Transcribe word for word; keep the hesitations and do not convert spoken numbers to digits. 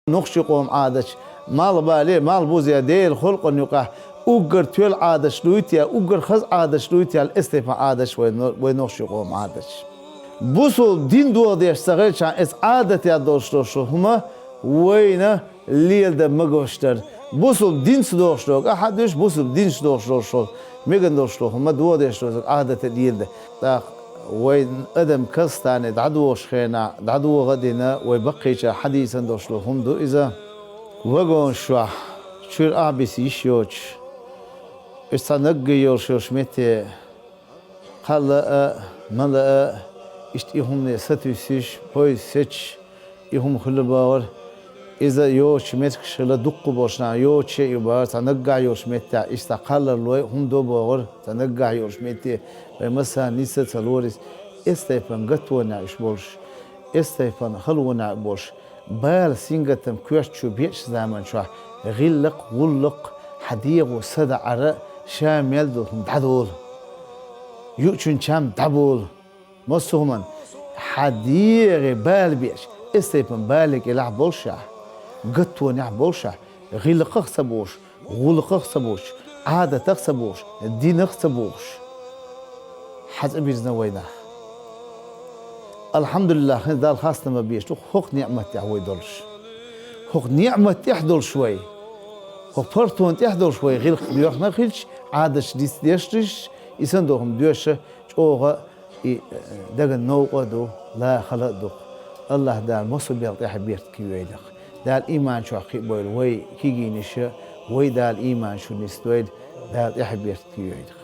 нохчий къоман Ӏадаташ, малхбале, малхбузе, Делан халкъан юкъахь уггар тоьлла Ӏадаташ дуй те, уггар хаза Ӏадаташ дуй те аьлла, эцу тайпана Ӏадаташ вай но-, вай нохчий къоман Ӏадаташ. Бусулба дин дохадеш ца хилчахьана, эцу Ӏадатех долуш долуш хӀума вайна леладан магош дара. Бусулба динца дохуш догу ахьа дуьш, бусулба динца дохуш долуш долу, меган долуш долу хӀума дохадеш дозу Ӏадата леладан. ТӀаккха вай адам Казахстане дӀадохуш хенахь, дӀадоха а дина, вай баккхийчара хьадийцина долуш долу хӀума ду иза. Вагонаш чохь, чуьра ахь биса йиш йоцуш, уьш цхьа наггахь йолуш йолуш метте, кхалла а, мала а, иштта и хӀумане сатуьйсуш, пойза сецаш, и хӀума хуьлу бохура. Иза йоцучу меттигаш хила дуккха болуш нах йоцуш а ю бохура, цхьа наггахь йолчу меттехь, иштта цхьа кхаллалой хӀума до бохура, цхьа наггахь йолчу метте, вай массарна нийса а ца лорийса, эцу тайпана гатонехь уьш болуш, эцу тайпана халонехь болуш, бала сингаттам коьрта чу бечу заман чохь, гӀиллакх, гӀуллакх, хьан дегӀо садаӀара, ша мел долу хӀума дӀадолу. Юучун чам дӀаболу. Массо а хӀуманна хьан дегӀе бала беача, эцу тайпана бале кӀелахь болуш ахь, гатонехь болуш ахь, гӀиллакхах ца бохуш, гӀуллакхах ца бохуш, Ӏадатах ца бохуш, динах ца бохуш. Хьан цӀа бирзина вай нах. Алхьамдулиллах, хӀинца Далла хастам беш ду хӀокху неӀмат тӀехь вай долуш. ХӀокху неӀмат тӀехь долуш вай. ХӀокху партон тӀехь долуш вай гӀиллакх доьхна хилча, Ӏадаташ дицдеш диш, и санна долу хӀума доьша чӀогӀа и, э, дагна новкъа а ду, лахала а ду-кх. Аллаха Дала массо а белла тӀаьхье бертиг кхийойла-кх. Дала ийман чохь кхиабойла вай кегийнаш а, вай Дала ийман чу нисдойла, Дала тӀаьхье бертиг кхийойла-кх.